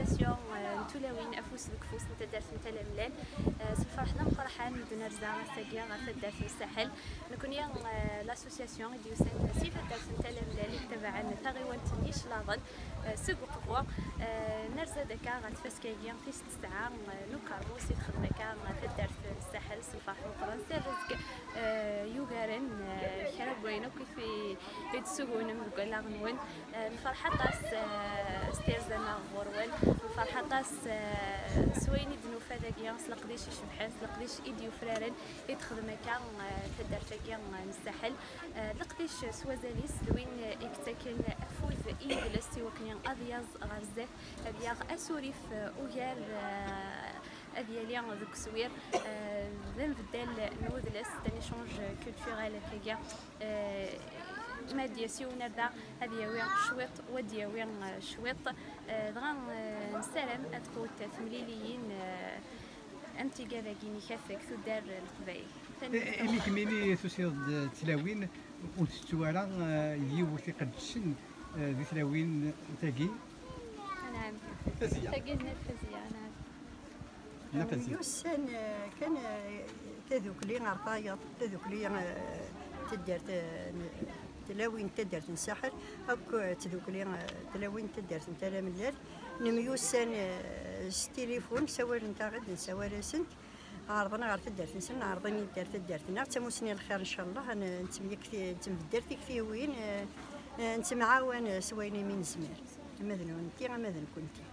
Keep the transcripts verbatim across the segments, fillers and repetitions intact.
Association, eh, n tulawin afus deg ufus n taddart n Tala Mlal. Eh, s lferḥ d ameqqran i d-nerza ass-agi ɣer taddart n Saḥel. Nekni, eh, l'association i d-yusan si taddart n Tala Mlal i itabaɛen taɣiwant n Yiclaḍen, eh, seg Uqbu. Eh, nerza-d akka ɣer tfaska-agi tis tesɛa, eh, n ukermus i texdem akka, eh, taddart n Saḥel s lferḥ meqqren, s rrezg, eh, yugaren, eh, kra n wayen akk i fi-, i d-tessugunem deg wallaɣ-nwen. Eh, nferḥ aṭas, eh, s tirza-nneɣ ɣur-wen. Nferḥ aṭas, eh, s wayen i d-nufa dagi, s leqdic icebḥen, s leqdic i d-yufraren i d-texdem akka, eh, taddart-agi, eh, n Saḥel. Eh, leqdic s wazal-is d win i yettaken afud i yidles i wakken ad yaẓ ɣer zdat, ad yaɣ asurif, eh, ugar, eh, ad yali deg uswir, eh, d ambeddal n udles, d un échange culturel akkagi. Eh, ma d-yas yiwen ar da, ad yawi cwiṭ, wa d-yawi, eh, cwiṭ. Eh, dɣa, eh, nessaram ad qwet temliliyin, eh, am tigad-agi n ikat deg tuddar n Leqbayel. Tanemmirt. Eh, imi kemmini tusiḍ-d tlawin, ur tettu ara, eh, yiwet iqeddcen, eh, di tlawin tagi? Anɛam. Faziya. Tagi n Faziya, anɛam. Nna Faziya. Myussan, eh, kan, eh, tadukli ar tayeḍ, tadukli, eh, taddart, eh, n-, tlawin n taddart n Saḥel, akk, eh, tdukli, eh, tlawin n taddart n Tala Mlal. Nemyussan, eh, s tilifun, ssawalent-aɣ-d, nessawal-asent, ɛerḍen ɣer taddart-nsen, ɛerḍen-iyi-d ar taddart-nneɣ. D tamussni n lxir, ncallah, n-, nettemyek ti-, nettembeddal tiktiwin, eh, eh, nettemɛawan, eh, s wayen imi nezmer. Ama d nunti, ama d nekkenti.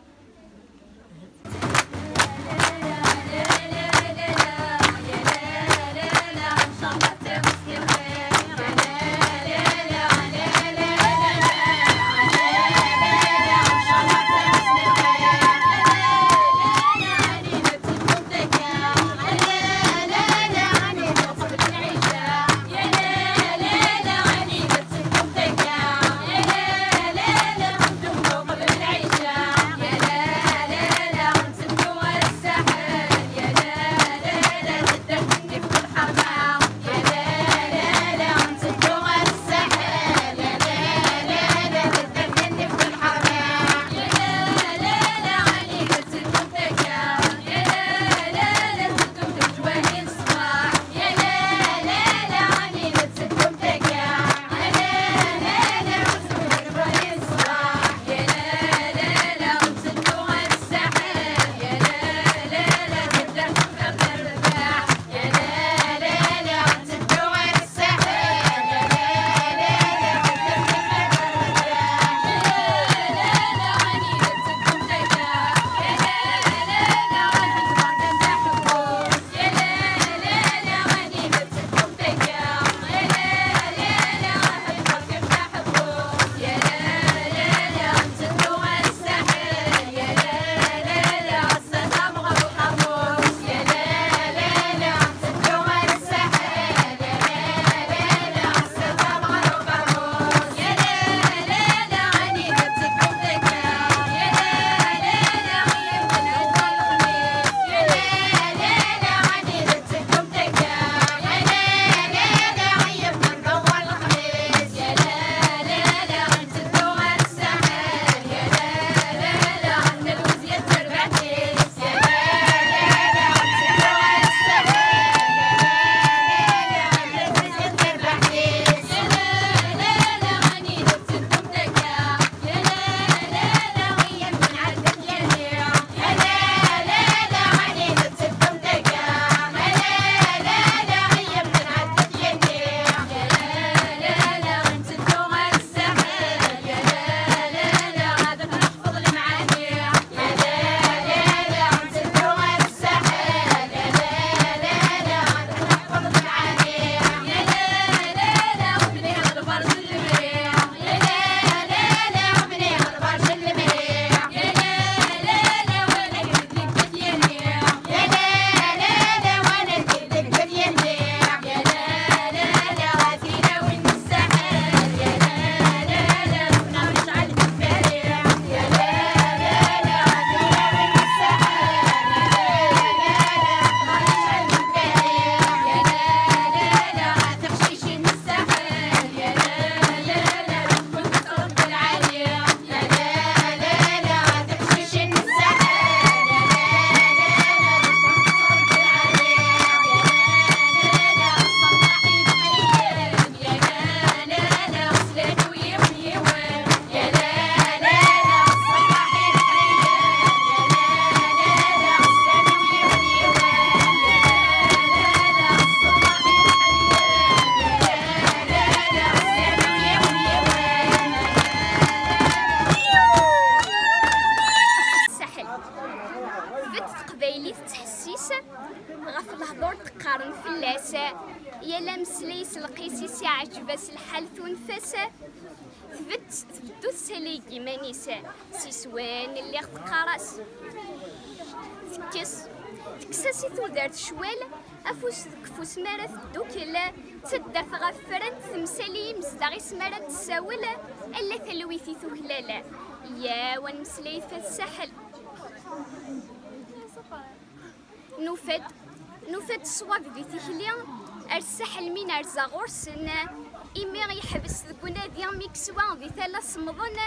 Teqbaylit tettḥessis ɣef lehdur d-qqaren fell-as. Yal ameslay s lqis-is, iɛǧeb-as lḥal tunef-as. Tbedd, tbeddu tessali deg iman-is s iswan, lliɣ teqqar-as. Tekkes, tekkes-as i tudert ccwal, afus deg ufus mi ara teddukel, d taddart ɣef fran temsal i yimezdaɣ-is mi ara d-tessawel, ala talwit i tuklal. Yyaw, ad nemmeslay ɣef At Saḥel. Nufa-d, nufa-d ṣṣwab di tikli, ar Saḥel mi nerza ɣur-sen, imi yeḥbes deg unadi mi yeswa di tala semmḍen,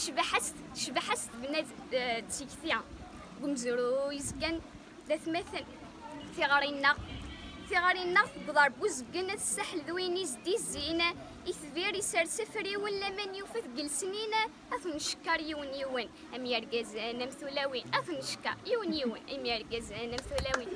cbaḥ-as, cbaḥ-as tebna d, d tikti. Deg umezruy zgan d atmaten. Tiɣri-nneɣ, tiɣri-nneɣ tewweḍ ar Buzeggen, At Saḥel d win i s-d-izzin, itbir isers afriwen, laman yufa deg lesnin, ad ten-ncekker yiwen yiwen, am yergazen am tulawin, ad ten-ncekker yiwen yiwen, am yergazen am tulawin.